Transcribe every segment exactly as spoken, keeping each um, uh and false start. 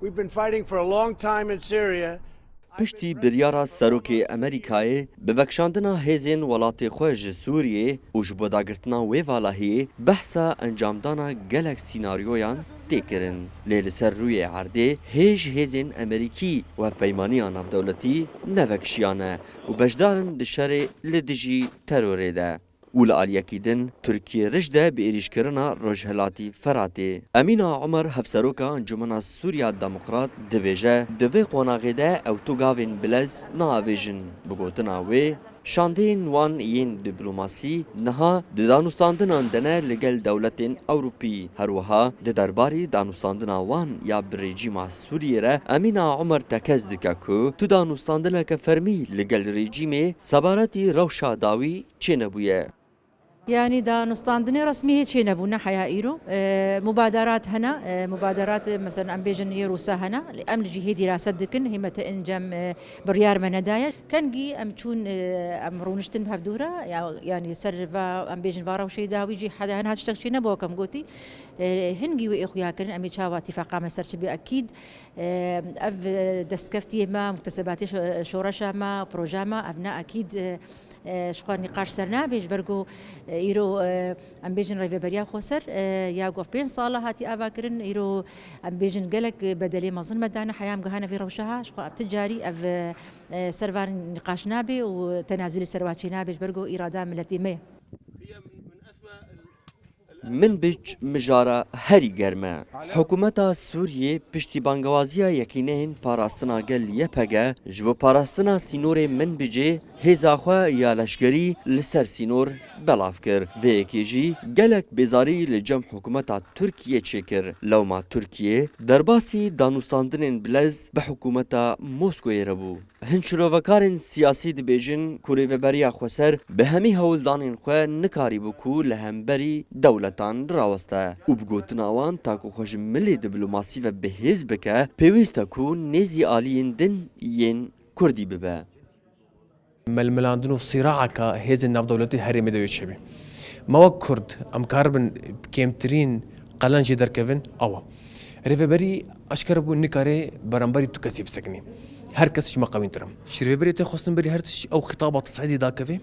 We've been fighting for a long time in Syria. Piştî biryara serokê Amerîkayê bi vekişandina hêzên welatê xwe ji Sûriyê û ji bo dagirtina wê valahiyê behsa encamdana gelek sînaryoyan tê kirin. Lê li ser rûyê erdê hêj hêzên Amerîkî û hevpeymaniya navdewletî nevekişiyane û beşdar in di şerê li dijî terorê de. Û li aliyekî din Tirkiye rij de bi êrîşkirina Rojhilatî Feratê. Emîna Omer, hevseroka Encûmena Sûriya Demokrat, dibêje, di vê qonaxê de ew tu gavên bilez naavêjin. Bi gotina wê, şandeyên wan yên diplomasî niha di danûstandinan de ne li gel dewletên Ewropî. Her wiha di derbarî danûstandina wan ya bi rejîma Sûriyê re Emîna Omer tekez dike ku tu danûstandineke fermî li gel rejîmê sebaretî rewşa dawî çênebûye. Yanî danûstandinê resmî hê çênebûne heya îro. E, mubaderat hene. E, mubaderat, e, mesela em bêjin yê Rûsa hene. Em li cî hê dîraset dikin, hê me te encam, e, biryar me nedaye. Kengî em çûn, e, em rûniştin bi hevdû re, ya, yanî ser va, em bêjin va rewşê dawî jî hede hen hat tiştek çênebû, wek em gotî. E, hingî wê ê xuya kirin, em ê çawa tîfaqa me ser çi bê ekîd. E, ev, e, destkeftiyê me, muktesebatê şo-, şoreşa me, proja me, ev ne ekîd, e, e, ji xwe nîqaş ser nabe, ji ber ku, e, îro, e, em bêjin rêveberiya xweser, e, ya ku ev pênc sal e hatî avakirin, îro em bêjin gelek bedelê mezin me dane, heya em gihane vê rewşa ha, ji xwe ev ti carî ev, e, e, ser van nîqaş nabe û tenazulê ser wa çê nabe, ji ber ku îrada miletê me ye. Minbic mijara herî germ e. Hikûmeta Sûriyê piştî bangewaziya Yekîneyên Parastina Gel, Y P G, ji bo parastina sînorê Minbicê hêza xwe ya leşkerî li ser sînor belav kir. Vê yekê jî gelek bêzarî li cem hikûmeta Tirkiyê çêkir. Lewma Tirkiye derbasî danûstandinên bilez bi hikûmeta Moskoyê re bû. Hin şirovekarên siyasî dibêjin ku Rêveberiya Xweser bi hemî hewldanên xwe nikarîbû ku li hemberî dewletan raweste û bi gotina wan ta ku xwe ji milê diplomasî ve bi hêz bike, pêwîst e ku nêzî aliyên din yên Kurdî bibe. Melmelandin û sîraeka hêzên navdewletî herêmê de wê çêbe. Me wek Kurd, em karibin kêmtirîn qelenc jê derkevin, ew e. Rêveberî eşkere bû nikare beramberî tu kesî bisekinî. Her kes ji me qewîntir e. Ji rêveberê tê xwestin berî her tişt ew xitaba tesîdê dakeve.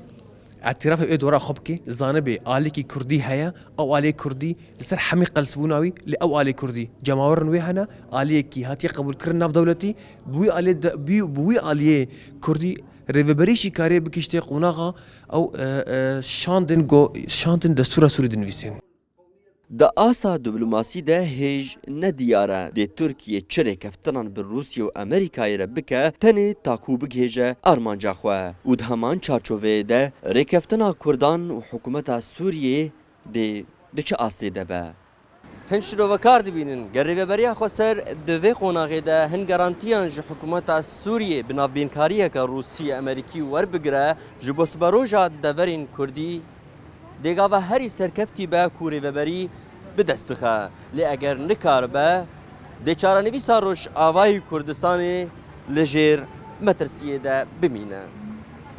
Îtîrafê wê dora xwe bike, zanibe aliyekî Kurdî heye, ew aliyê Kurdî li ser hemî qelsbûna wî, lê ew aliyê Kurdî cemawerin wê hene, aliyekî hatiye qebûlkirin navdewletî, bi wî aliyê de, bi, bi wî aliyê Kurdî rêveberî jî karê bikiştê qonaxa ew, e, e, şandin go, şandin destûra Sûrî dinivîsên. Di asta diplomasî de hêj ne diyar e dê Tirkiye çi rêkeftinan bi Rûsya û Amerîkayê re bike, tenê ta ku bigihêje armanca xwe. Û di heman çarçoveyê de rêkeftina Kurdan û hikûmeta Sûriyê dê di çi astê de be? Hin şirovekar dibînin, ger Rêveberiya Xweser di vê qonaxê de hin garantiyan ji hikûmeta Sûriyê bi navbînkariyeke Rûsî-Amerîkî werbigire, ji bo siberoja deverên Kurdî dê gava herî serkeftî be ku rêveberî bi dest dixe. Lê eger nikaribe, dê çarenivîsa Rojavayî Kurdistanê li jêr metirsiyê de bimîne.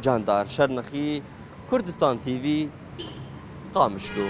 Candar Şernexî, Kurdistan T V, Qamişlo.